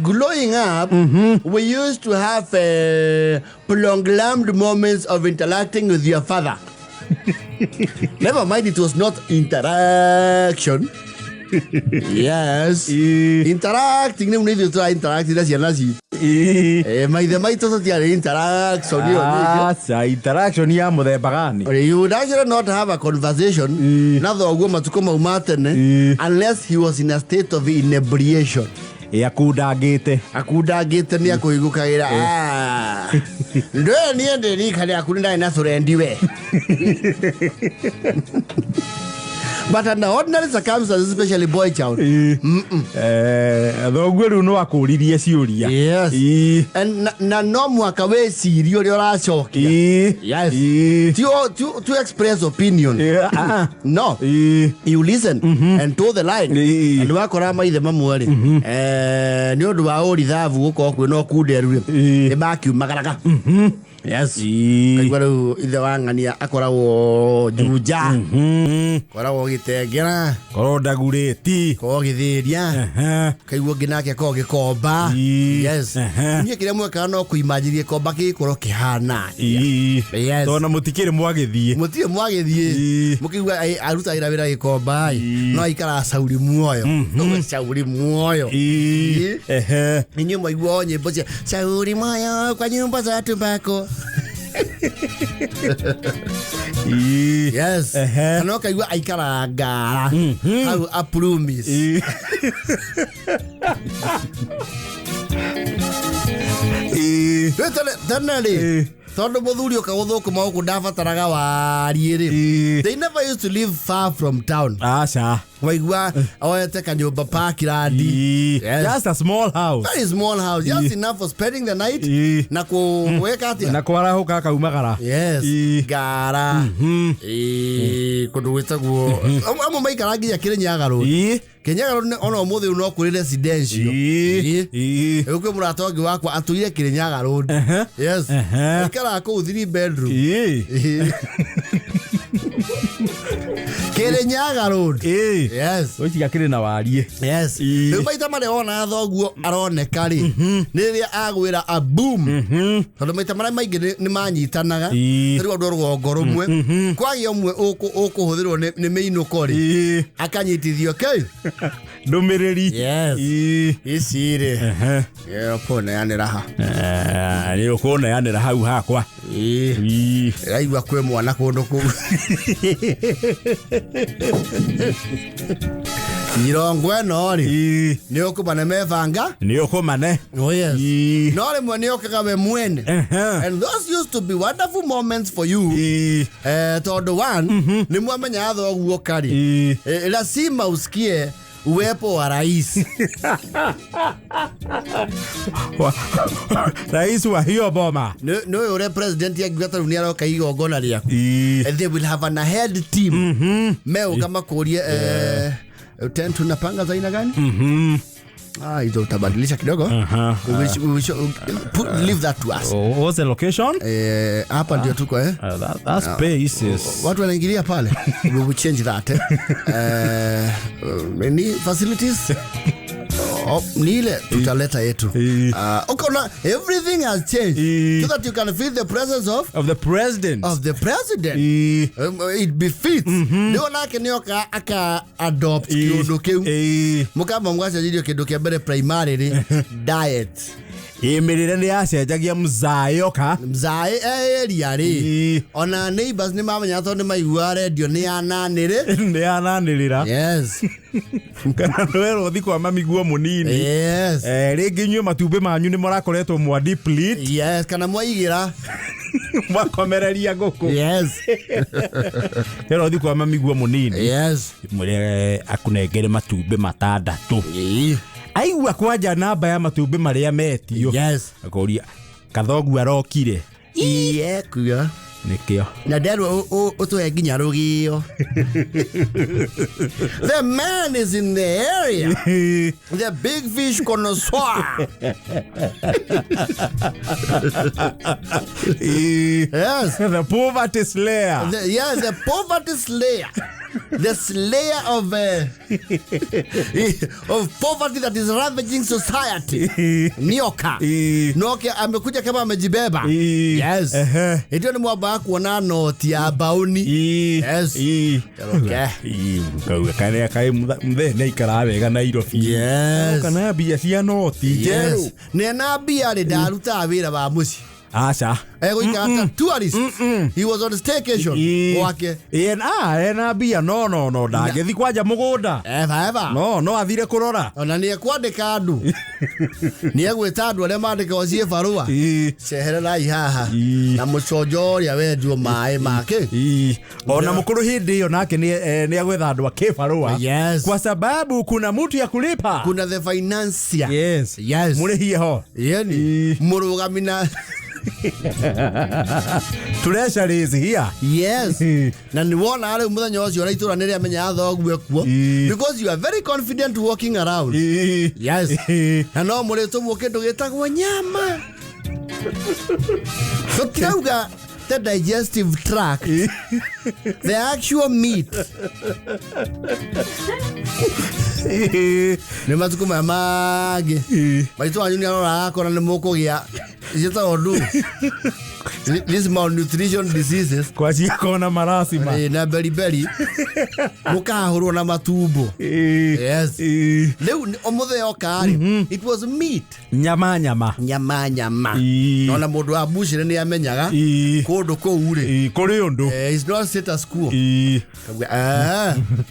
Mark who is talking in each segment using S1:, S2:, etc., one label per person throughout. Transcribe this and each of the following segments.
S1: Growing up, we used to have prolonged moments of interacting with your father. Never mind, it was not interaction. Yes. Interacting, nĩ ithuĩ tũra interact na ciana citũ. Maithe maitũ tũtiarĩ interaction ĩyo nyingĩ.
S2: Aca, interaction ya mũthemba gani?
S1: You would actually not have a conversation na thoguo matukũ mau ma tene unless he was in a state of inebriation.
S2: Ĩ akundangĩte.
S1: Akundangĩte nĩ akũhingũkagĩra. Ah. Ndũĩ niĩ ndĩ rika rĩaku nĩ ndarĩ na tũrendi we. But under ordinary circumstances, especially boy child.
S2: Thoguo rĩu no akũririe ciũria.
S1: Yes. And na no mwaka wĩcirie ũrĩa ũracokia. Yes. To express opinion. No. You listen and toe the line. And wakora maithe mamwe rĩ, nĩ ũndũ wa ũrithabu gũkorwo kwĩna ũkunderu rĩ, nĩ makiumagaraga. Yes. Kaigua rĩu ithe wa ng'ania akoragwo Juja, koragwo gĩtengera,
S2: Korwo ndagurĩti.
S1: Koragwo gĩthĩria, kaigua ũngĩ nake akoragwo gĩkomba. Yes. Inyuĩ kĩrĩa mwekaga no kũimanjĩria gĩkomba gĩgĩkorwo kĩhana atĩa. Yes.
S2: Tondũ mũtikĩrĩ mwagĩthiĩ.
S1: Mũtirĩ mwagĩthiĩ. Mũkĩigua arutagĩra wĩra gĩkomba ĩ, no aikaraga cauri muoyo. Ũguo cauri muoyo. Inyuĩ mwaigua o nyĩmbo cia cauri muoyo kwa nyumba za tumbako. Yes. Kana ũkaigua aikaraga ngara hau Aprumis. Rĩu tene rĩ, tondũ mũthuri ũka gũthũkũma gũkũ ndabataraga wariĩ rĩ, they never used to live far from town.
S2: Aca.
S1: Waigua oete kanyũmba parkland. Yes.
S2: Just a small house.
S1: Very small house, just enough for spending the night na kũwĩka atĩa.
S2: Na kwarahũka akaumagara.
S1: Yes. Ngara. Kũndũ gwĩtagwo amwe maikara nginya Kĩrĩnyaga Road. Kĩrĩnyaga Road ona ũmũthĩ ũyũ no kũrĩ residential. Rĩu kwĩ mũrata ũngĩ wakwa atũire Kĩrĩnyaga Road. Yes. Aikaraga kũu three bedroom. Kĩrĩnyaga Road. Yes.
S2: Ũcio akĩrĩ na wariĩ.
S1: Yes. Rĩu maita marĩa wonaga thoguo aroneka rĩ, nĩ rĩrĩa agwĩra a boom, tondũ maita marĩa maingĩ nĩ manyitanaga. Rĩu andũ a rũgongo rũmwe kwagĩa ũmwe ũkũhũthĩrwo nĩ mĩinũko rĩ, akanyitithio kĩ
S2: Ndũmĩrĩri.
S1: Yes. Ici rĩ, ũkũneanĩra ha?
S2: Nĩ ũkũneanĩra hau hakwa.
S1: Raigua kwĩ mwana kũndũ kũu irongo ĩno rĩ, nĩ ũkũmane mebanga.
S2: Nĩ ũkũmane.
S1: Oh yes. No rĩmwe nĩ okaga we mwene. And those used to be wonderful moments for you. Tondũ one, nĩ mwamenyaga thoguo kari. Lazima usikie uwepo wa rais.
S2: Rais wa hiyo boma.
S1: Nĩ ũyũ ũrĩa president angiuga tarĩu nĩ aroka igongona rĩaku. And they will have an ahead team. Megũka makũrie, tent tunapanga za aina gani? Ah, hizo utabadilisha kidogo. We will leave that to us.
S2: Oh, what's the location?
S1: Hapa ndio tuko.
S2: That space is
S1: Watu wanaingilia pale. We will change that. Ni facilities, oh, ni ile tutaleta yetu. Okay, now everything has changed so that you can feel the presence of
S2: of the president.
S1: Of the president. It befits nĩo nake nĩoka aka adopt kĩũndũ kĩu. Mũkamba mũgacenjerio kĩndũ kĩa mbere, primarily diet.
S2: Mĩrĩre nĩ yacenjagia mzayoka.
S1: Mzaĩ area rĩ, ona neighbors nĩ mamenya tondũ nĩ maiguaga redio nĩ yananĩrĩ.
S2: Nĩ yananĩrĩra.
S1: Yes.
S2: Kana nĩwerwo ũthi kwa mamiguo mũnini.
S1: Yes.
S2: Rĩngĩ inyuĩ matumbĩ manyu nĩ mũrakoretwo mwa deplete.
S1: Yes, kana mwaigĩra.
S2: Mwakomereria ngũkũ.
S1: Yes.
S2: Werwo ũthi kwa mamiguo mũnini.
S1: Yes.
S2: Mwĩre akũnengere matumbĩ matandatũ. Aigua kwanja namba ya matumbĩ marĩa metio. Akũria kathogu arokire.
S1: Iye kuga.
S2: Nĩkĩo.
S1: Na nderwo ũtũhe nginya rũgĩo. The man is in the area, the big fish connoisseur. Yes.
S2: The poverty slayer.
S1: Yes, the poverty slayer. The slayer of poverty that is ravaging society. Nioka. Noke amekuja kama amejibeba. Yes. Ndio ni mwamba kuona noti ya bauni. Yes. Okay.
S2: Kauga kana kai muthe ne ikara wega Nairobi.
S1: Yes.
S2: Kana mbia cia noti njeru.
S1: Ne na mbia ri ndarutaga wira wa muci.
S2: Aca.
S1: Egũikara ta tourist. He was on staycation gwake.
S2: Ena mbia no ndangĩthi kwanja mũgũnda.
S1: Eva.
S2: No athire kũrora.
S1: Ona nĩ ekwandĩka andũ. Nĩ egwĩta andũ arĩa mandĩkagwo ciĩ barũa. Cehererai haha. Na mũconjo ũrĩa wenjwo maĩ make.
S2: Ona mũkũrũ hĩndĩ ĩyo nake nĩ agwetha andũ a kĩbarũa.
S1: Yes.
S2: Kwa sababu kuna mtu ya kulipa.
S1: Kuna the financier.
S2: Yes.
S1: Yes.
S2: Mũrĩhie ho.
S1: Yeni. Mũrũgami na
S2: Treasury is here.
S1: Yes. Na ni wona ari muthenya ucio ura itura niri amenya thoguo kuo. Because you are very confident walking around. Yes. Na no muritumwo kindu gitagwo nyama. Tutirauga the digestive tract. The actual meat. Ni matuko maya mangĩ. Maitũ wanyu nĩ aroraga akona nĩ mũkũgĩa ciĩtagwo ndũ. These malnutrition diseases.
S2: Kwa ciakona maracima.
S1: Na beriberi. Mũkahũrwo na matumbo. Yes. Rĩu ũmũthĩ oka rĩ, it was meat.
S2: Nyama.
S1: Nyama. Nona mũndũ wa bucĩrĩ nĩ amenyaga kũndũ kũu rĩ.
S2: Kũrĩ ũndũ.
S1: It's not status quo.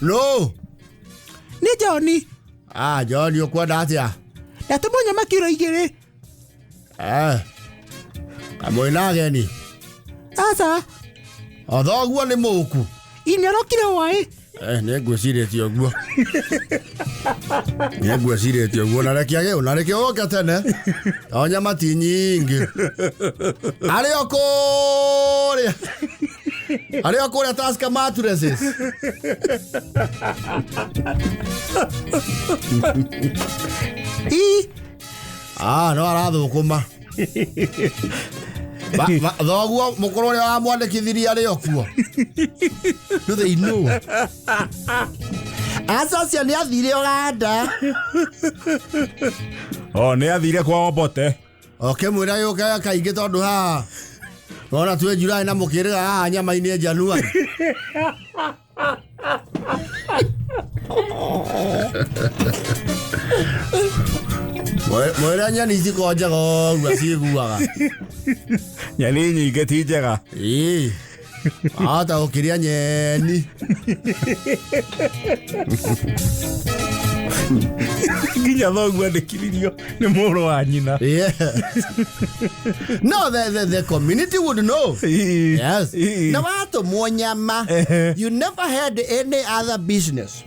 S1: No.
S2: Nĩ Johnny.
S1: Johnny ũkwenda atĩa?
S2: Ndatũmwo nyama kiro 2.
S1: Kamwĩna ageni.
S2: Aca.
S1: O thoguo nĩ mũku.
S2: Inyorokire hwaĩ.
S1: Nĩ ngwĩcirĩtie ũguo. Nĩ ngwĩcirĩtie ũguo na reke agĩũ na reke ũke tene. O nyama ti nyingĩ. Arĩ o kũrĩa. Arĩ o kũrĩa Tusker mattresses. No arathũkũma. Thoguo mũkũrũ ũrĩa wamwandĩkithirie arĩ o kuo. Do they know? Aca ũcio nĩ athire Uganda.
S2: Nĩ athire kwa Obote.
S1: Ũkĩmwĩra gĩũke kaingĩ tondũ haha wona twĩ July na mũkĩrĩga haha nyama-inĩ January. Mwĩre nyeni cikoragwo njega ũguo ciguaga.
S2: Nyeni nyingĩ ti njega.
S1: Ahota gũkĩria nyeni.
S2: Nginya thoguo andĩkithirio nĩ mũrũ wa nyina.
S1: No, the community would know. Yes. Na watũmwo nyama. You never had any other business.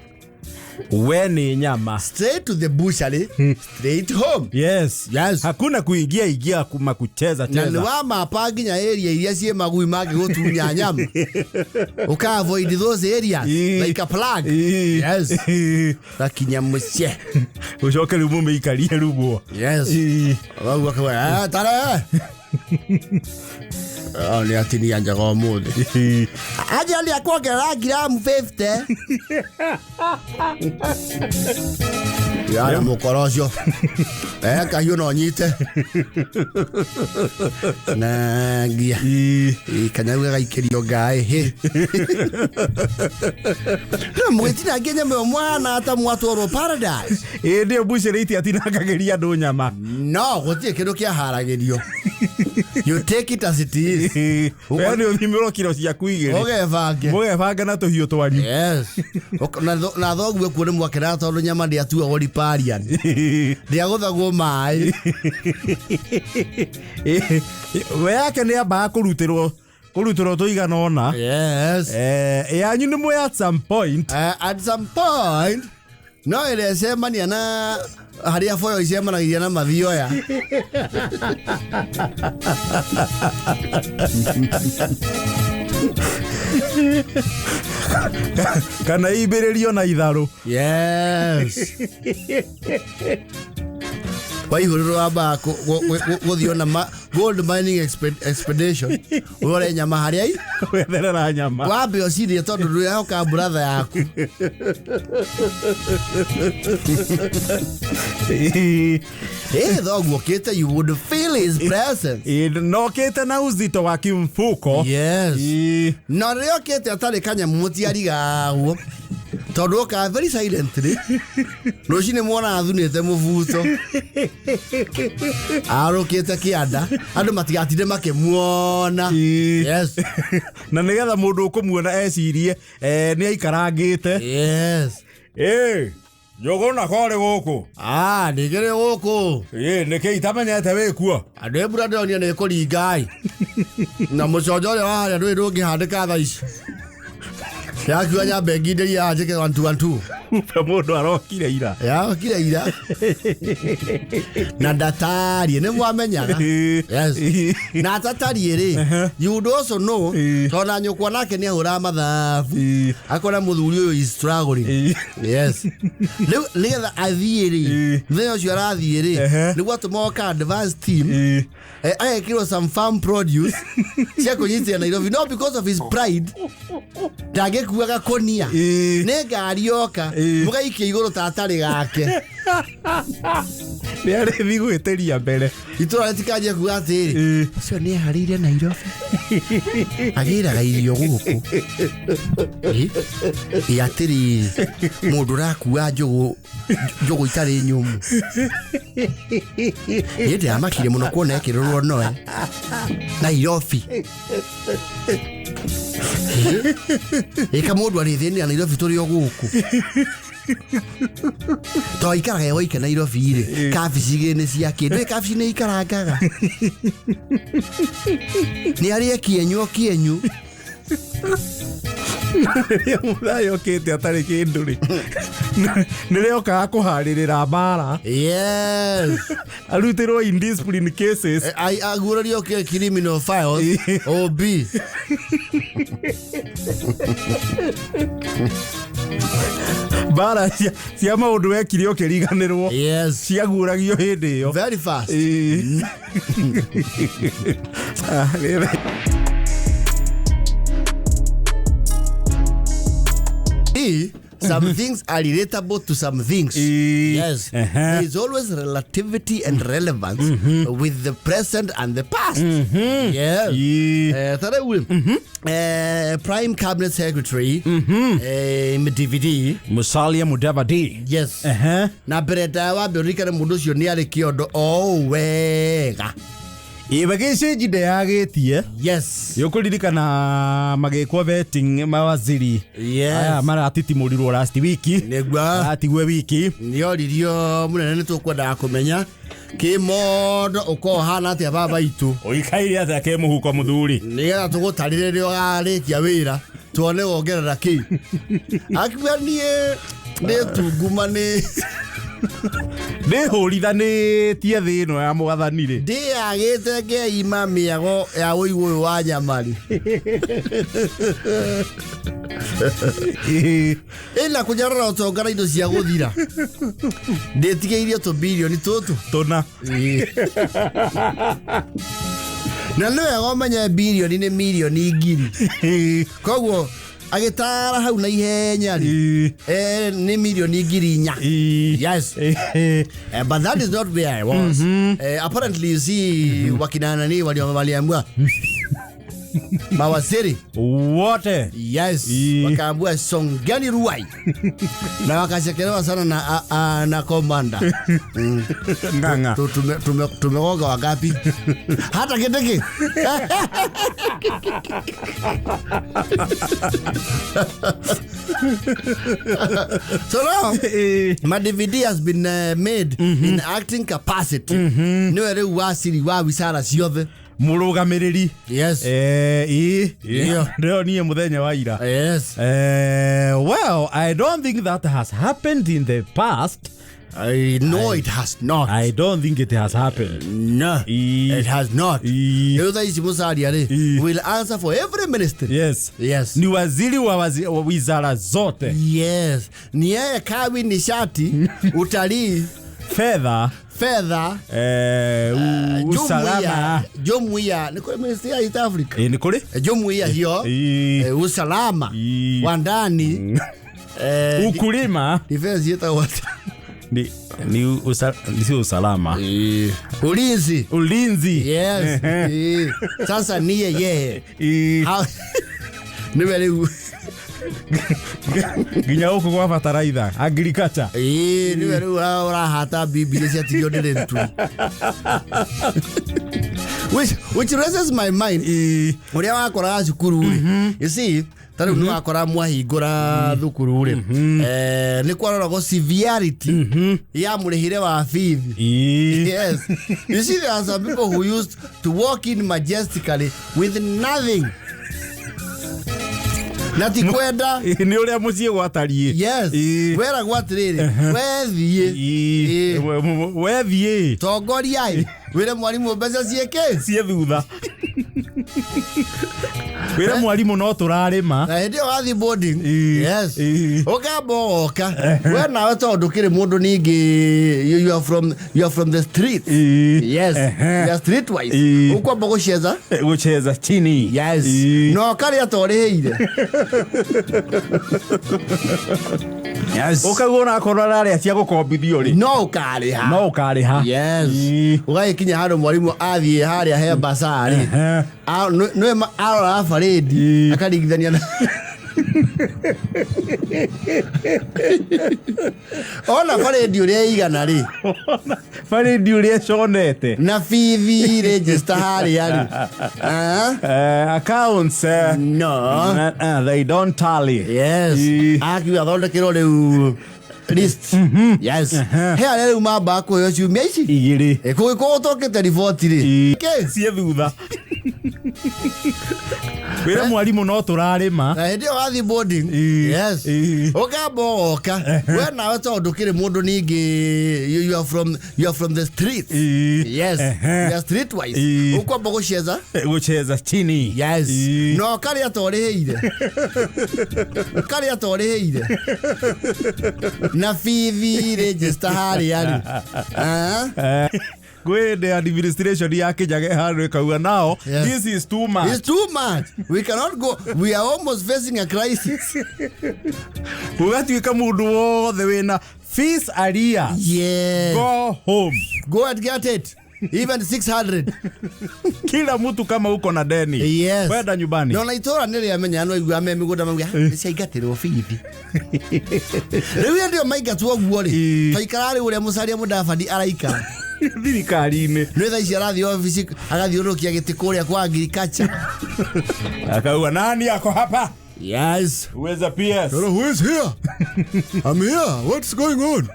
S2: We ni nyama.
S1: Straight to the butchery, straight home.
S2: Yes.
S1: Yes.
S2: Hakuna kuingia ingia kuma kucheza cheza.
S1: Na ni wa mapa nginya area iria ciĩ magui mangĩgũtunya nyama. Uka avoid those areas like a plague. Yes. Gakinya mũciĩ.
S2: Ucoke rĩu mũmĩikarie rĩu.
S1: Yes. Ũguo akauga, tare. Nĩ atinia njaga ũmũthĩ. Aja nĩ akuongerera gramu 50. Yara mũkoro ũcio. Kahiũ no nyite. Na ngia. Kanyau gagaikĩrio ngaĩ. Hĩ. No mũgĩtinangia nyama ĩyo mwana ta mwatwarwo paradise.
S2: Ĩndĩ ĩyo bucĩrĩ itiatinangagĩria andũ nyama.
S1: No, gũtirĩ kĩndũ kĩaharagĩrio. You take it as it is.
S2: We nĩ ũthimĩrwo kiro ciaku igĩrĩ.
S1: Ũgebange.
S2: Mũgebange na tũhiũ twanyu.
S1: Yes. Na thoguo kuo nĩ mwakenaga tondũ nyama ndĩatuagwo riparian. Ndĩagũthagwo maĩ.
S2: We yake nĩ ambaga kũrutĩrwo tũigana ũna.
S1: Yes.
S2: Yanyu nĩ mũĩ at some point.
S1: At some point no ĩrĩa ĩcemania na harĩa boyo icemanagia na mathioya.
S2: Kana ibĩrĩrio na itharũ.
S1: Yes. Waihũrĩrwo wambaga gũthiĩ ona Gold mining expedition ũrore nyama harĩa i
S2: Wetherera nyama.
S1: Wambe ũcirĩe tondũ ndwĩhoka brother yaku. Ĩ thoguo okĩte, you would feel his presence.
S2: Ĩ, nokĩte na uzito wa kimfuko.
S1: Yes.
S2: Ĩ.
S1: Na rĩrĩa okĩte atarĩ kanyamũ mũtiarigagwo tondũ okaga very silently. Rũcinĩ mwona athunĩte mũbuto, arũkĩte kĩanda, andũ matigatinde makĩmuona.
S2: Ĩ.
S1: Yes.
S2: Na nĩgetha mũndũ ũkũmuona ecirie nĩ aikarangĩte.
S1: Yes.
S2: Ĩ, Njũgũna korĩ gũkũ?
S1: Ah, ndĩkĩrĩ gũkũ.
S2: Ĩ, nĩkĩ itamenyete wĩkuo?
S1: Andũ ĩ mbura ndĩronire nĩ ĩkũringa ĩ, na mũconjo ũrĩa wa harĩa ndũĩ ndũngĩhandĩka thaa ici, yakiuga nyambe ngindĩrie haha njĩke one two one two.
S2: Kumbe mũndũ arokire ira.
S1: Yakire ira na ndatariĩ nĩ mwamenyaga. Yes. Na atatariĩ rĩ, you would also know, tondũ na nyũkwa nake nĩ ahũraga mathabu, akona mũthuri ũyũ is struggling. Yes. Rĩu nĩgetha athiĩ rĩ, mũthenya ũcio arathiĩ rĩ, nĩguo atũmoka advance team, agekĩrwo some farm produce cia kũnyitĩra Nairobi. No because of his pride ndangĩkua gakonia. Nĩ ngari yoka, mũgaikia igũrũ ta atarĩ gake.
S2: Nĩ arĩthi gwĩtĩria mbere.
S1: Itũra rĩtikanjie kuga atĩrĩ, ũcio nĩ eharĩirie Nairobi, agĩraga irio gũkũ. Ĩ, ĩ atĩrĩrĩ, mũndũ ũrakua njũgũ, njũgũ itarĩ nyũmũ. Niĩ ndĩramakire mũno kuona ekĩrĩrwo noe Nairobi. Ĩka mũndũ arĩthĩnĩra Nairobi tũrĩ o gũkũ, to aikaraga e woike Nairobi rĩ, kabici igĩrĩ nĩ ciake, ndũĩ kabici nĩ ikarangaga, nĩ arĩe kĩenyu o kĩenyu.
S2: Rĩrĩa mũthai okĩte atarĩ kĩndũ rĩ, nĩrĩo okaga kũharĩrĩra mbara.
S1: Yes.
S2: Arutĩrwo indiscipline cases.
S1: Aguũrĩrio kĩ criminal files OB.
S2: Mbara cia maũndũ wekire ũkĩriganĩrwo.
S1: Yes.
S2: Ciaguũragio hĩndĩ ĩyo.
S1: Very fast.
S2: Ĩ. Ah,
S1: Some things are relatable to some things. Yes. There is always relativity and relevance with the present and the past. Yes. Ta rĩu Prime Cabinet Secretary, DVD.
S2: Musalia Mudavadi.
S1: Yes. Na mbere ndaya wambe ũririkane mũndũ ũcio nĩ arĩ kĩondo o ũũ wega.
S2: Ĩwe gĩcĩnji ndeyagĩtie.
S1: Yes.
S2: Yũkũririkana magĩkwo vetting mawaziri.
S1: Yes.
S2: Aya maratitimũrirwo last week.
S1: Nĩguo.
S2: Aratigwe wiki.
S1: Nĩoririo mũnene, nĩ tũkwendaga kũmenya kĩmondo ũkorwo ũhana atĩa baba itũ.
S2: Ũikaire atĩa kĩmũhuko mũthuri?
S1: Nĩgetha tũgũtarĩre rĩrĩa ũgarĩkia wĩra tuone wongerera kĩ. Akiuga niĩ ndĩ tunguma nĩ
S2: Ndĩhũrithanĩtie thĩ ĩno ya mũgathani rĩ.
S1: Ndĩagĩte ngeima mĩago ya ũigũ ũyũ wa nyamari. Ĩna kũnyarara ũtonga na indo cia gũthira, ndĩtigĩirio tũbirioni tũtũ
S2: tũna.
S1: Na nĩ wega ũmenye birioni nĩ mirioni ngiri, koguo agĩtara hau na ihenya rĩ, nĩ mirioni 4,000. Yes. But that is not where I was. Apparently, you see, wakina nani waliambiwa mawaziri
S2: wote.
S1: Yes. Wakaambiwa songeni Ruai na wakachekelewa sana na komanda.
S2: Ng'ang'a.
S1: Tumegonga wangapi? Hata Kindiki. So now my DVD has been made in acting capacity. Niwe rĩu waciri wa wizara ciothe.
S2: Mũrũgamĩrĩri.
S1: Yes.
S2: Ĩ.
S1: Yeah.
S2: Ndĩronire mũthenya wa ira.
S1: Yes.
S2: Well, I don't think that has happened in the past.
S1: I know it has not.
S2: I don't think it has happened.
S1: No. It has not. Rĩu thaa ici Musalia rĩ, will answer for every ministry.
S2: Yes.
S1: Yes.
S2: Ni waziri wa wizara zote.
S1: Yes. Ni yeye kawi, nishati, utalii.
S2: Fedha.
S1: Fedha.
S2: Usalama.
S1: Jumuiya nĩ kũrĩ ministry ya East Africa.
S2: Nĩ kũrĩ?
S1: Jumuiya hiyo. Usalama wa ndani.
S2: Ukulima.
S1: Defense yetagwo atĩa?
S2: Ni si usalama.
S1: Ulinzi.
S2: Ulinzi.
S1: Yes. Sasa niye yeye. Niwe rĩu.
S2: Nginya gũkũ gwa bataraitha agriculture.
S1: Niwe rĩu ũrahata mbimbi iria ciatigio nĩ Linturi. Which raises my mind. Ũrĩa wakoraga cukuru rĩ. You see, ta rĩu nĩ wakora mwahingũra thukuru rĩ. Nĩ kwaroragwo severity ya mũrĩhĩre wa bithi. Yes. You see, there are some people who used to walk in majestically with nothing. Na ti kwenda.
S2: Nĩ ũrĩa mũciĩ gwatariĩ.
S1: Yes. Weragwo atĩrĩrĩ, wethiĩ.
S2: Wethiĩ.
S1: Tongoria-ĩ. Wĩre mwarimũ mbeca ciĩkĩ?
S2: Ciĩ thutha. Wĩre mwarimũ no tũrarĩma.
S1: Na hĩndĩ ĩyo wathiĩ boarding. Yes. Ũkamba ũgoka. We nawe tondũ ndũkĩrĩ mũndũ ningĩ, you are from the streets. Yes. You are streetwise. Ũkwamba gũceza?
S2: Gũceza chini.
S1: Yes. Na ũkarĩa ta ũrĩhĩire. Yes.
S2: Ũkaigua onakorwo ararĩa cia gũkombithio rĩ.
S1: No ũkarĩha.
S2: No ũkarĩha.
S1: Yes. Ũgagĩkinya handũ mwarimũ athiĩ harĩa he baca rĩ. Nĩwe arora barĩndi akaringithania na ona barĩndi ũrĩa ĩigana rĩ.
S2: Barĩndi ũrĩa ĩconete.
S1: Na bithi register harĩa rĩ.
S2: Accounts.
S1: No.
S2: They don't tally.
S1: Yes. Akiuga athondekerwo rĩu list. Yes. He arĩa rĩu mambaga kũheo ciumia ici
S2: igĩrĩ.
S1: Kũngĩkorwo ũtokĩte riboti rĩ.
S2: Ciĩ thutha. Wĩre mwarimũ no tũrarĩma.
S1: Na hĩndĩ ĩyo wathiĩ boarding. Yes. Ũkamba ũgoka. We nawe tondũ ndũkĩrĩ mũndũ ningĩ, you are from the streets. Yes. You are streetwise. Ũkwamba gũceza?
S2: Gũceza chini.
S1: Yes. Na ũkarĩa ta ũrĩhĩire. Ũkarĩa ta ũrĩhĩire. Na bithi register harĩa rĩ.
S2: Gwĩ the administration ya Kĩnyaga ĩhandũ ĩkauga now,
S1: Yes.
S2: This is too much.
S1: It's too much. We cannot go. We are almost facing a crisis.
S2: Gũgatuĩka mũndũ wothe wĩna fees arrears.
S1: Yes.
S2: Go home.
S1: Go and get it. Even 600.
S2: Kila mtu kama uko na deni.
S1: Yes.
S2: Kwenda nyumbani.
S1: No na itora nĩ rĩamenya no igua me mĩgũnda mauga nĩ ciaingatĩrwo bithi. Rĩu hĩndĩ ĩyo maingatwo ũguo rĩ, twaikara rĩu ũrĩa Musalia Mudavadi araikara.
S2: Thirikari-inĩ.
S1: Nĩ thaa ici arathiĩ obici agathiũrũrũkia gĩtĩ kũrĩa kwa agriculture.
S2: Akauga nani ako hapa?
S1: Yes.
S2: Who is a PS?
S1: Hello, who is here? I'm here. What's going on?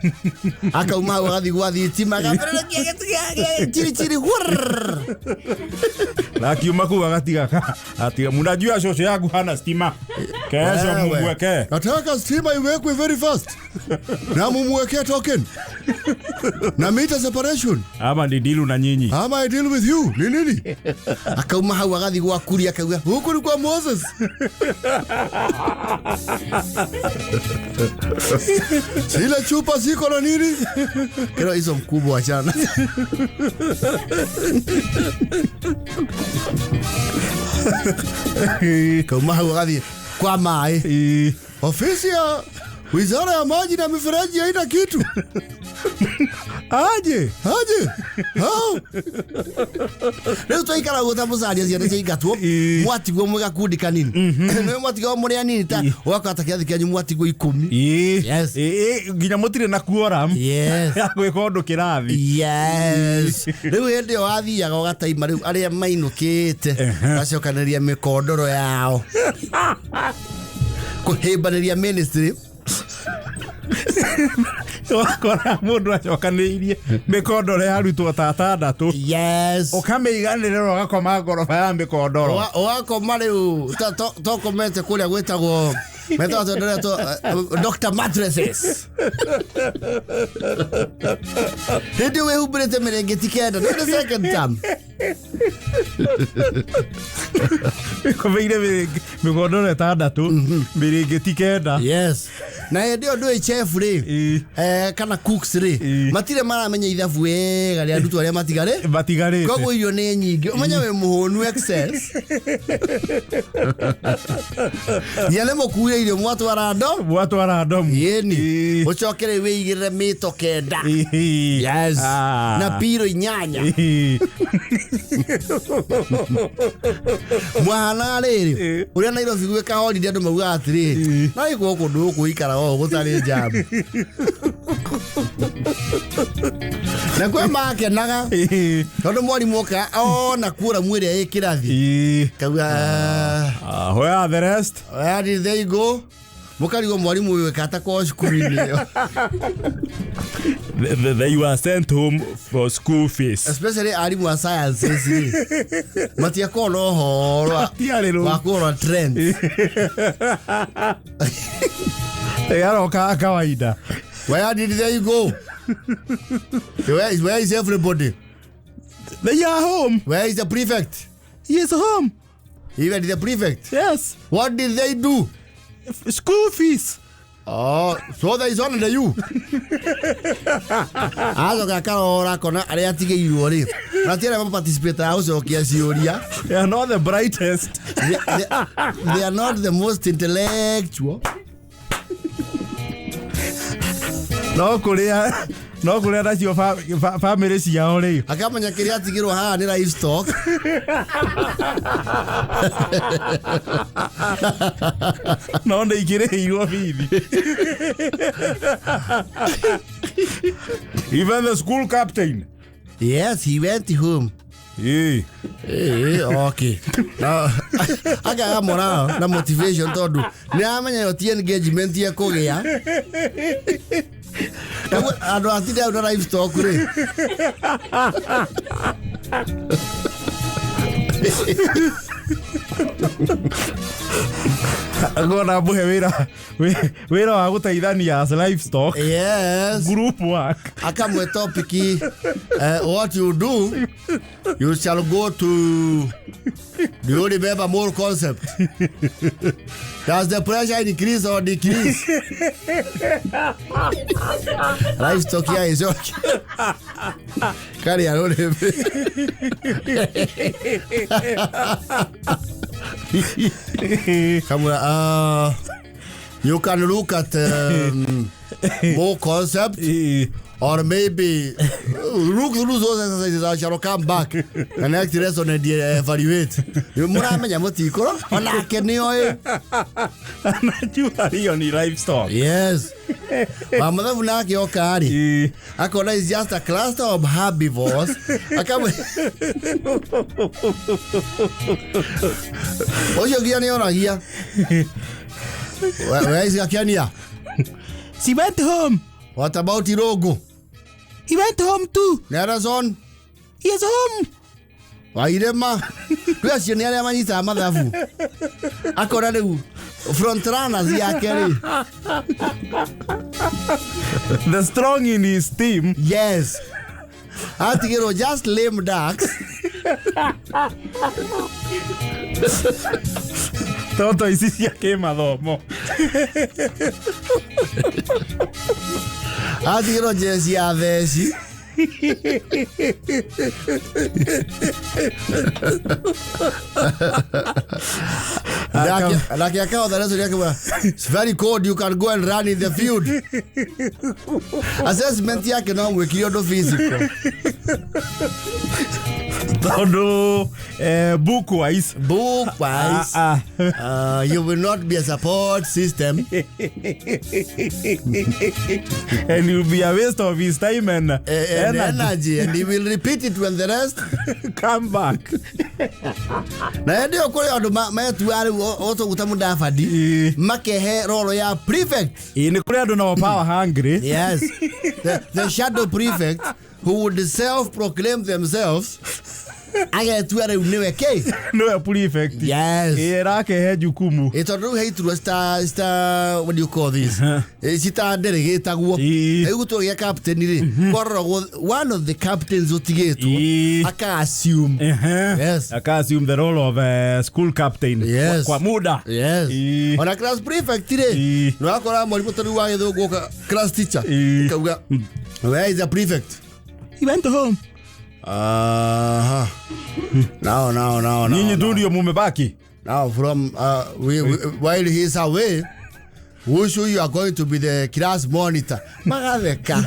S1: Akauma hau agathiĩ gwa thitima akambĩrĩria gĩtĩ gĩa chiri chiri hurr.
S2: Na akiuma kũu agatiga atiga mnajua shosho yangu hana stima. Kesho mumweke.
S1: Nataka stima iwekwe very fast. Na mumweke token. Na meter separation.
S2: Ama ni deal na nyinyi.
S1: Ama I deal with you. Ni nini? Akauma hau agathiĩ gwa Kuria akauga huku ni kwa Moses. Zile chupa ziko na nini? Kero hizo mkubwa achana. Kauma hau agathiĩ kwa maĩ. Ofisi ya Wizara ya Maji na Mifereji haina kitu.
S2: Aje,
S1: aje. Hao. Rĩu twaikara ũguo ta Musalia ciana ciaingatwo, mwatigwo mwĩ gakundi kanini. Nĩ mwatigwo mũrĩ anini ta ũgakora ta kĩrathi kĩanyu mwatigwo 10. Yes.
S2: Nginya mũtirĩ na quorum.
S1: Yes.
S2: Ya gwĩka ũndũ kĩrathi.
S1: Yes. Rĩu hĩndĩ ĩyo wathiaga ũgataima rĩu arĩa mainũkĩte, gacokanĩria mĩkondoro yao. Kũhĩmbanĩria ministry.
S2: Wakora mũndũ acokanĩirie mĩkondoro ya arutwo ta atandatũ.
S1: Yes.
S2: Ũkamĩiganĩrĩra ũgakoma ngoroba ya mĩkondoro.
S1: Ũgakoma rĩu tokomete kũrĩa gwĩtagwo metagwo Dr. Mattresses. Hĩndĩ wĩhumbĩrĩte mĩrĩngĩti kenda. Nĩ the second term.
S2: Wĩkomeire mĩkondoro ĩtandatũ, mĩrĩngĩti kenda.
S1: Yes. Na hĩndĩ ĩyo ndũĩ chef rĩ, kana cooks rĩ, matirĩ maramenya ithabu wega rĩa arutwo arĩa matigarĩ.
S2: Matigarĩte.
S1: Koguo irio nĩ nyingĩ, ũmenye wĩ mũhũnu excess. Nginya nĩ mũkuire irio mwatwara ndo.
S2: Mwatwara ndomu.
S1: Ĩni. Ũcoke rĩu wĩigĩrĩre mĩto 9. Yes. Na piro 8. Mwahana rĩrĩ, ũrĩa Nairobi gwĩka holiday andũ maugaga atĩrĩrĩ, no ĩkorwo kũndũ gũkũ ikaraga ũũ gũtarĩ njamu. Na kwĩ makenaga tondũ mwarimũ oka ona kuora mwĩrĩ ĩ kĩrathi. Kauga,
S2: Where are the rest?
S1: Where did they go? Mũkarigwo mwarimũ ũyũ ĩka kwao cukuru-inĩ ĩyo.
S2: They were sent home for school fees.
S1: Especially arimũ a sciences rĩ, matiakorwo na ũhoro wa kũrora trends.
S2: Aroka kawaida.
S1: Where did they go? Where is everybody?
S2: They are home.
S1: Where is the prefect?
S2: He is home.
S1: Even the prefect?
S2: Yes.
S1: What did they do?
S2: School fees.
S1: Oh, so there is only you. Acoka akarora akona arĩa atigĩirwo rĩ, na ti arĩa maparticipate gũcokia ciũria.
S2: They are not the brightest.
S1: They are not the most intellectual.
S2: No kũrĩa nacio family ciao rĩ.
S1: Akamenya kĩrĩa atigĩrwo haha nĩ livestock.
S2: No nĩ ikĩrĩhĩirwo bithi. Even the school captain.
S1: Yes, he went home. Okay. Now, akaga morale na motivation tondũ nĩ aramenya ĩyo ti engagement ekũgĩa. Andũ atinde hau na livestock rĩ.
S2: Ngona mũhe wĩra wa gũteithania as livestock.
S1: Yes.
S2: Group work.
S1: Akamwe topic, what you do, you shall go to. Do you remember more concept? Does the pressure increase or decrease? Livestock here is okay. Carry on. Kamura, you can look at more concept, or maybe look through those exercises. I shall come back and next lesson and evaluate. Muramenya mutikoro onake nĩoĩ.
S2: Anajua hiyo ni livestock.
S1: Yes. Mathabu nake oka rĩ, akona is just a cluster of herbivores. Akamwe ũcio nginya nĩoragia. Where is Gakenia?
S2: She went home.
S1: What about Irogo?
S2: He went home too.
S1: Nelson?
S2: He is home.
S1: Wairema. Kwĩ acio nĩ arĩa manyitaga mathabu. Akona rĩu front runners yake rĩ.
S2: The strong in his team.
S1: Yes. Atigĩrwo just lame ducks.
S2: Toto ici cia kĩmathomo.
S1: Atigĩrwo jeci ya theci. Nake akahotha lesson yake bwana. It's very cold, you can go and run in the field. Assessment yake no mwĩkire ũndũ physical.
S2: Tondũ book wise.
S1: Book wise. You will not be a support system.
S2: And you'll be a waste of his time and
S1: energy. And he will repeat it when the rest
S2: come back.
S1: Na hĩndĩ ĩyo kũrĩ andũ metua rĩu ũtũguta Mudavadi makehe rolo ya prefect.
S2: Nĩ kũrĩ andũ nao power hungry.
S1: Yes. The shadow prefect who would self-proclaim themselves. Agetua rĩu nĩwe kĩ?
S2: Nĩwe prefect.
S1: Yes.
S2: Ĩ, rakehe jukumu.
S1: Ĩ, tondũ rĩu he iturwa cita, what do you call this? Cita nderegĩtagwo. Rĩu gũtua gĩa captain rĩ, kwaroragwo one of the captains ũtigĩtwo aka assume. Yes.
S2: Aka assume the role of school captain.
S1: Yes.
S2: Kwa muda.
S1: Yes. Ona class prefect rĩ, nĩ wakora mwarimũ ta rĩu wa gĩthũngũ oka, class teacher, kauga, "Where is the prefect?"
S2: He went home.
S1: Aha. Now, now, now, now.
S2: Nyinyi tu ndio mumebaki.
S1: Now, from we, while he is away, who sure you are going to be the class monitor? Magatheka.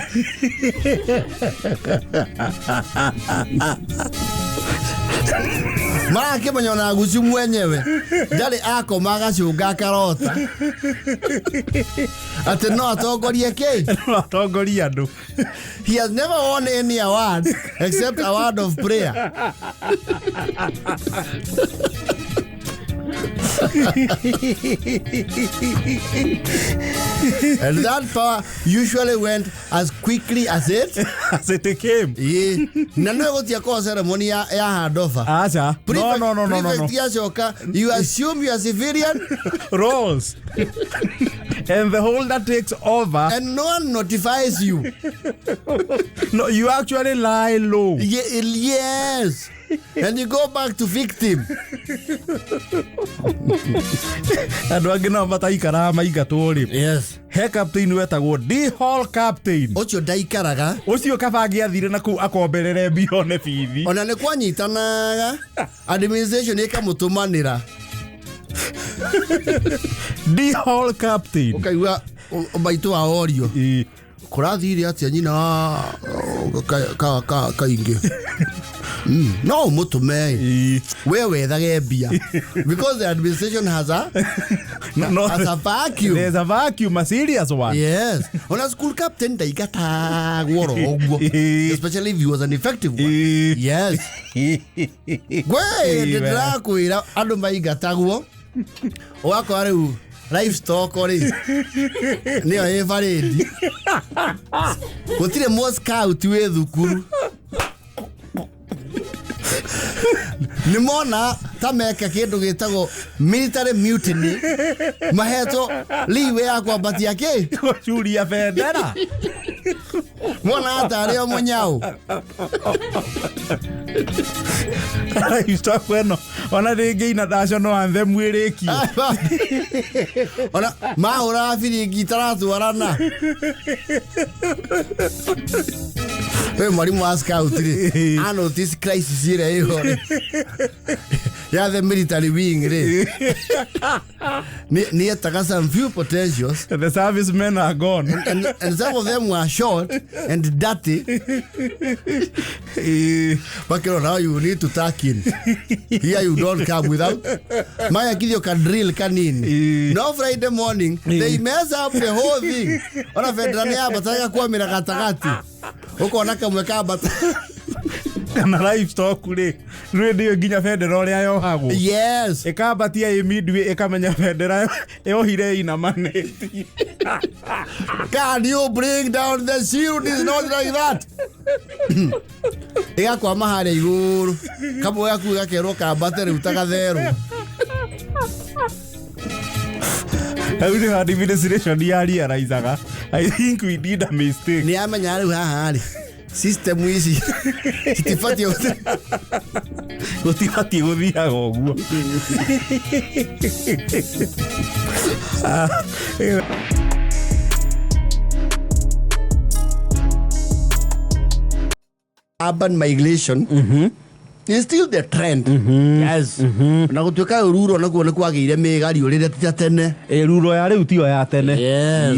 S1: Marakĩmenya ona guci mwenyewe ndarĩ akoma agacũnga akarota atĩ no atongorie kĩ.
S2: No atongoria andũ.
S1: He has never won any award except award of prayer. And that power usually went as quickly as it
S2: As it came.
S1: Yeah. Na no gũtiakorwo ceremony ya handover.
S2: Acha. No, no, no, no, no, no.
S1: Prefect yacoka, you assume you are civilian.
S2: Roles. And the holder takes over.
S1: And no one notifies you.
S2: No, you actually lie low.
S1: Yes. And you go back to victim.
S2: Andũ angĩ nao mataikaraga maingatwo rĩ.
S1: Yes.
S2: He captain wetagwo D hall captain.
S1: Ũcio ndaikaraga.
S2: Ũcio kaba angĩathire na kũu akomberere mbione bithi.
S1: Ona nĩ kwanyitanaga administration ĩkamũtũmanĩra.
S2: D hall captain.
S1: Ũkaigua maitũ wa orio, "Kũrathire atĩa nyina kaingĩ?" No ũmũtũme. We wethage mbia because the administration has a
S2: No,
S1: has a vacuum.
S2: There's a vacuum, a serious one.
S1: Yes, ona school captain ndaigatagwo oro ũguo, especially if he was an effective one. Yes, gwe ndĩrakwĩra andũ maingatagwo ũgakora rĩu livestock rĩ nĩyo ĩ barĩndi, gũtirĩ mũ scout wĩ thukuru, nĩ mona ta meka kĩndũ gĩtagwo military mutiny, mahetwo leeway ya kwambatia kĩ.
S2: Gũcuria bendera.
S1: Mona tarĩ o mũnyau.
S2: Livestock ĩno ona ndĩngĩina national anthem ĩrĩkio.
S1: Ona mahũraga biringi itaratwarana. We mwarimu wa scout rĩ, a notice crisis ĩrĩa ĩho rĩ ya the military wing rĩ, nĩ etaga some few potentials.
S2: The servicemen are gone.
S1: And some of them were short and dirty. Bakero, now you need to tuck in here, you don't come without magakithio ka drill kanini. No Friday morning they mess up the whole thing. Ona bendera nĩ yambataga kwamĩra gatagatĩ, ũkona kamwe kambata.
S2: Kana livestock rĩ, rĩ ndĩyo nginya bendera ũrĩa yohagwo.
S1: Yes.
S2: Ĩkambatia ĩ midway, ĩkamenya bendera yohire inamanĩti.
S1: Can you bring down the shield? Is not like that. Ĩgakwama harĩa igũrũ, kamwe gaku gakerwo kambate rĩu ta gatherũ.
S2: Hau nĩho administration ya realizaga, "I think we did a mistake."
S1: Nĩ amenya rĩu haha rĩ, system ici citibatiĩ
S2: Gũtibatiĩ gũthiaga ũguo.
S1: Urban migration is still the trend. Yes, na gũtuĩka ruro nakuo nĩ kwagĩire mĩgario rĩrĩa ti ta tene.
S2: Ĩ, ruro ya rĩu tiyo ya tene.
S1: Yes.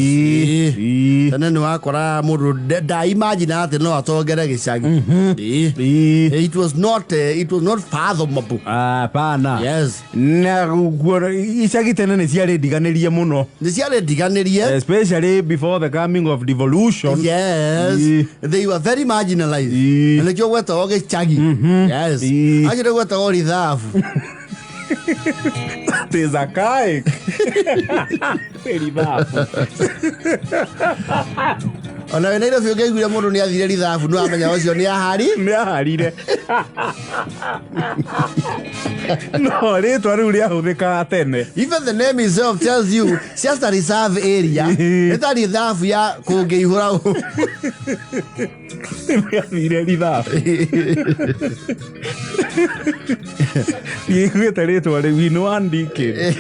S1: Tene nĩ wakora mũndũ ndaimagine atĩ no atongere gĩcagi. It was not fathomable.
S2: Hapana.
S1: Yes.
S2: Na guo icagi tene nĩ ciarĩ ndiganĩrie mũno.
S1: Nĩ ciarĩ ndiganĩrie.
S2: Especially before the coming of devolution.
S1: Yes. They were very marginalized. Na nĩkĩo gwetagwo gĩcagi. Yes. Acio nĩ gwetagwo rithabu.
S2: That is archaic. Rithabu.
S1: Ona wĩ Nairobi ũngĩaiguire mũndũ nĩ athire rithabu, nĩ wamenya ũcio nĩ ahari.
S2: Nĩ aharire. No rĩtwa rĩu rĩahũthĩkaga tene.
S1: Even the name itself tells you it's just a reserve area. Nĩ ta rithabu ya kũngĩihũra.
S2: Nĩ athire rithabu. Ndiaiguĩte rĩtwa rĩu in one decade.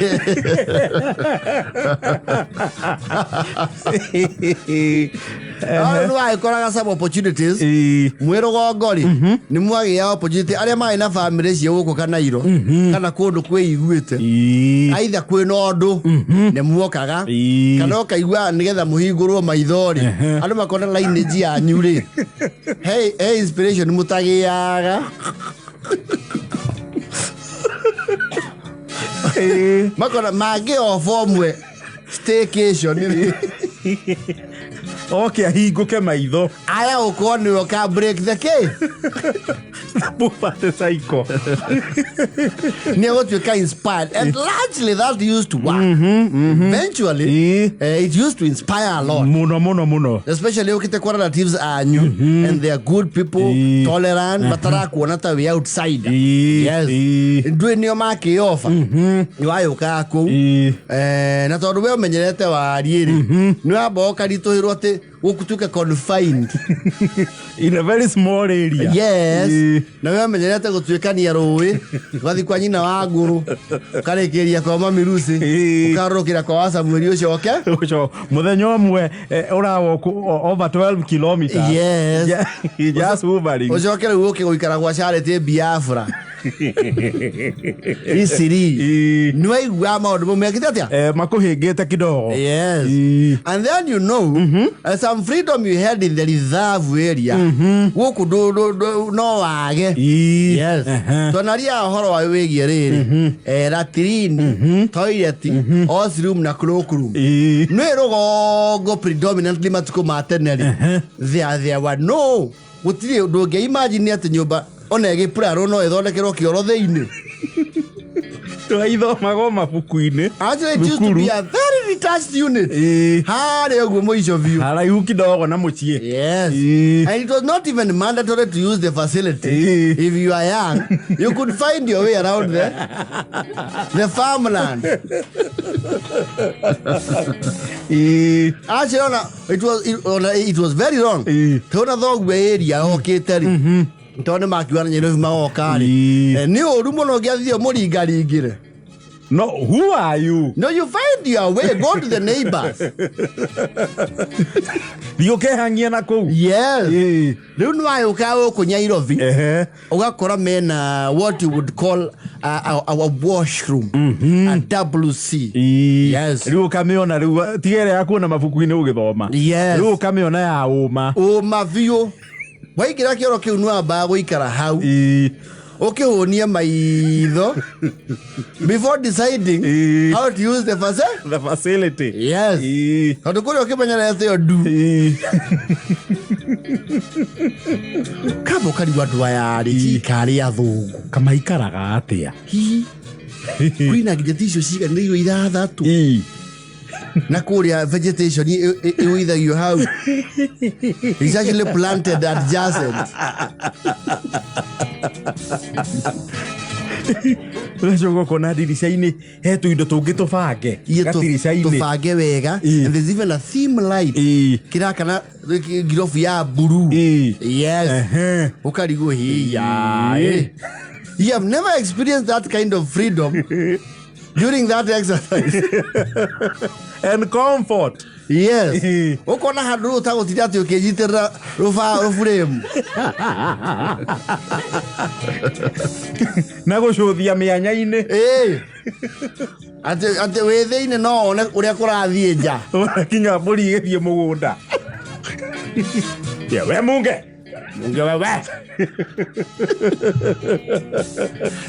S1: No nĩ wagĩkoraga some opportunities mwĩ rũgongo rĩ, nĩ mwagĩa opportunity arĩa marĩ na family cia gũkũ Kanairo kana kũndũ kwĩiguĩte, aitha kwĩna ũndũ nĩ muokaga kana ũkaigua nĩgetha mũhingũrwo maitho rĩ, andũ makona lineage yanyu rĩ, he inspiration mũtagĩaga. Makona mangĩ ofa ũmwe staycation rĩ.
S2: Oke ahingũke maitho.
S1: Aya ũkorwo nĩwe ũka break the case.
S2: Poverty cycle.
S1: Nĩ egũtuĩka inspired, and largely that used to work eventually. It used to inspire a lot.
S2: Mũno mũno mũno.
S1: Especially ũkĩte kwa relatives anyu and they are good people, tolerant, matarakuona ta wĩ outsider. Yes. Ndũĩ nĩo makĩoba nĩ wayũkaga kũu. Na tondũ we ũmenyerete wariĩ rĩ, nĩ wamba ũkaritũhĩrwo atĩ gũtuĩke confined
S2: in a very small area.
S1: Yes. Na we ũmenyerete gũtuĩkania rũĩ, ũgathiĩ kwa nyina wa ngũrũ, ũkarĩkĩria kwa mami Lucy, ũkarũrũkĩra kwa wa Samueli, ũcoke
S2: Ũcio mũthenya ũmwe ũrawalk over 12 kilometers. Just hovering.
S1: Ũcoke rĩu ũke gũikara gwa Charity Biafra Isiri. Nĩ waiguaga maũndũ mau mekĩte atĩa?
S2: Makũhĩngĩte kidogo.
S1: Yes. And then some freedom you had in the reserve area gũkũ no wage. Yes. Twanaria ũhoro wa wĩgiĩ rĩrĩ, latrine, toilet, washroom na cloakroom. Nĩ rũgongo predominantly matukũ ma tene rĩ, there were no, gũtirĩ ũndũ ũngĩ imagine atĩ nyũmba ona ĩgĩpurarwo no ĩthondekerwo kĩoro thĩinĩ.
S2: Twaithomago mabuku-inĩ.
S1: Actually, it used to be a very detached unit harĩa ũguo mũico biũ.
S2: Haraihu kidogo na mũciĩ.
S1: Yes. And it was not even mandatory to use the facility. If you are young, you could find your way around the farmland. Actually, ona, it was it, ona, it was very wrong. Tona thoguo area okĩte rĩ, tondũ nĩ makiuga na Nairobi magoka rĩ. Nĩ ũru mũno ũngĩathire mũringaringĩre.
S2: No, who are you?
S1: No, you find your way, go to the neighbors.
S2: Thiĩ ũkehangia na kũu.
S1: Yes. Rĩu nĩ wagĩũka gũkũ Nairobi, ũgakora mena what you would call a washroom, a WC. Yes.
S2: Rĩu ũkamĩona rĩu tiga ĩrĩa ya kuona mabuku-inĩ ũgĩthoma.
S1: Yes.
S2: Rĩu ũkamĩona ya ũma.
S1: Ũma biũ. Waingĩra kĩoro kĩu nĩ wambaga gũikara hau ũkĩhũnie maitho before deciding how to use the facility.
S2: The facility.
S1: Yes. Tondũ kũrĩa ũkĩmenyerete ĩyo ndu. Kamba ũkarigwo andũ aya rĩ, cikarĩ athũngũ.
S2: Kamaikaraga atĩa?
S1: Hihi kwĩna nginya tissue ciganĩirwo ithathatũ na kũrĩa vegetation ĩgũithagio hau. It's actually planted adjacent.
S2: Ũgacoka ũkona ndirica-inĩ he tũindo tũngĩ tũbange
S1: Iye
S2: gatirica-inĩ.
S1: Tũbange wega. And there's even a theme light kĩrakana ngirobu ya blue. Yes. Ũkarigwo hiya. You have never experienced that kind of freedom during that exercise.
S2: And comfort.
S1: Yes. Ũkona handũ rĩu ũtagũtinda atĩ ũkĩnyitĩrĩra rũba rũburĩmu.
S2: Na gũcũthia mĩanya-inĩ.
S1: Ĩĩ. Atĩ wĩ thĩinĩ no wone ũrĩa kũrathiĩ nja.
S2: Ona kinya mbũri igĩthiĩ mũgũnda. Ya, we munge munge wewe.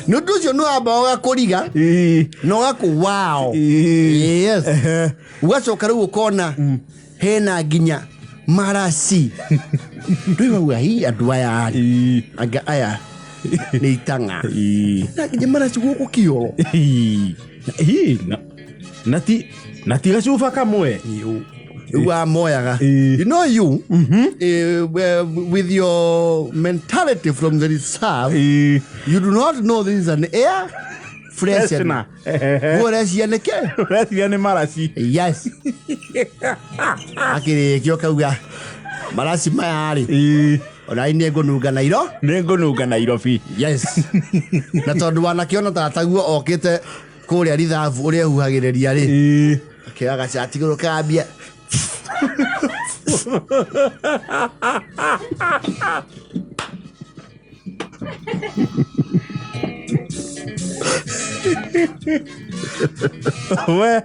S1: Nĩ ũndũ ũcio nĩ wamba ũgakũriga na ũgakũ wow. Yes. Ũgacoka rĩu ũkona hena nginya maraci. Ndũĩ wauga hi andũ aya rĩ. Anga aya Nĩ itang'a na nginya maraci gũkũ kĩoro.
S2: Ĩĩ, na ti gacuba kamwe.
S1: Rĩu amoyaga. You know you, with your mentality from the reserve, you do not know this is an air freshener. Ũreciria nĩ kĩ?
S2: Ũreciria nĩ maraci.
S1: Yes. Akĩrĩkia ũkauga maraci maya rĩ, ona nĩ ngũnunga Nairo.
S2: Nĩ ngũnunga Nairobi.
S1: Yes. Na tondũ wanakĩona tataguo okĩte kũrĩa rithabu ũrĩa ehuhagĩrĩria rĩ, akĩoya gacati gũrũ kambia.
S2: We.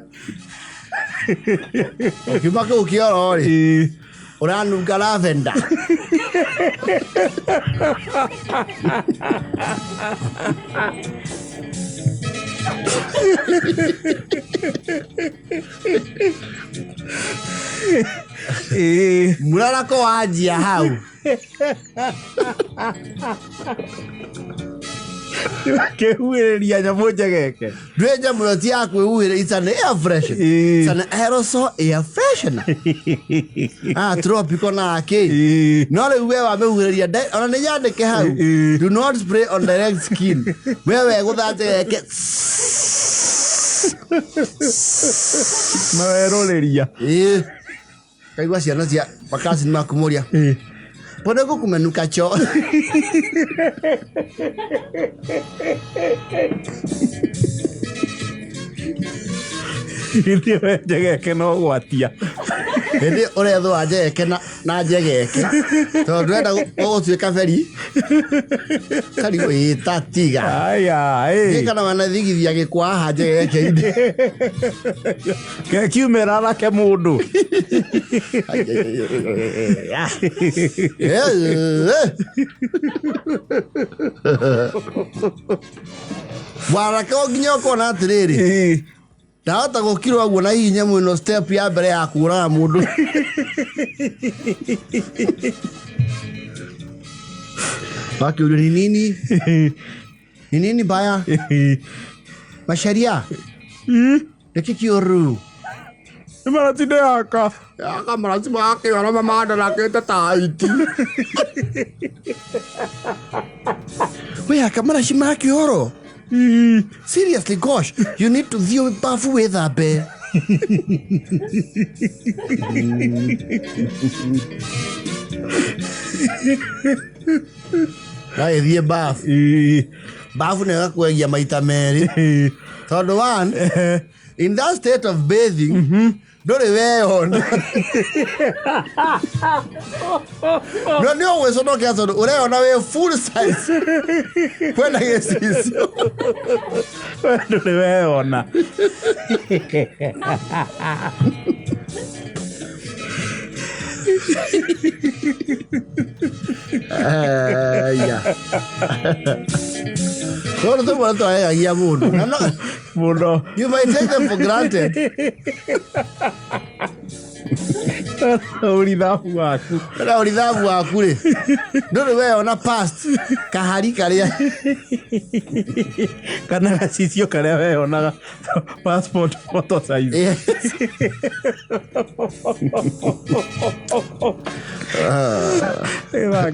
S1: Ũkiuma kũu kĩoro rĩ, ũranunga lavender. Mũrarako wanjia hau.
S2: Kĩhuhĩrĩria nyamũ njegeke.
S1: Ndwĩ nyamũ ĩyo ti ya kwĩhuhĩra, it's an air freshener. It's an aerosol air freshener. Ah, tropical na kĩ. No rĩu we wamĩhuhĩrĩria ona nĩ nyandĩke hau. Do not spray on direct skin. We wegũtha njegeke.
S2: Na werũrĩria.
S1: Ĩĩ. Kaigua ciana cia makasi nĩ makũmũria. Mbona gũkũmenuka cho?
S2: Githĩ we njegeke no gwatia.
S1: Hĩndĩ ũrethũa njegeke na njegeke. Tondũ ndũrenda gũtuĩka beri. Karigũ ĩta tiga.
S2: Aya,
S1: Ĩ kana wanathigithia gĩkwa haha njegeke-inĩ.
S2: Kekiumĩra arake mũndũ.
S1: Waraka o nginya ũkona atĩrĩrĩ, ndahota gũkirwo ũguo na hihi nyamũ ĩno step ya mbere ya kũraga mũndũ. Wakĩũrio ni nini? Ni nini baya? Masharia? Nĩkĩ kĩũru?
S2: Nĩ maraci nĩ yaka.
S1: Yaka maraci ma kĩoro mamandarakĩte ta aiti. We yaka maraci ma kĩoro? Seriously, gosh, you need to thiĩ bafu wĩthambe. Gagĩthiĩ bafu. Bafu nĩ gakwegia maita merĩ. Tondũ one, in that state of bathing, ndũrĩ weyona. No nĩ ũgwĩconokera tondũ ũreyona wĩ full size. Kwĩna gĩcicio.
S2: We ndũrĩ weyona.
S1: Aya. Tondũ tũmwe twaheagia mũndũ. Na no,
S2: Mũno.
S1: you might take them for granted.
S2: Ũrithabu waku.
S1: Na ũrithabu waku rĩ, ndũrĩ weyona past kahari karĩa.
S2: Kana gacicio karĩa weyonaga passport photo size.
S1: Yes.
S2: Ĩĩ.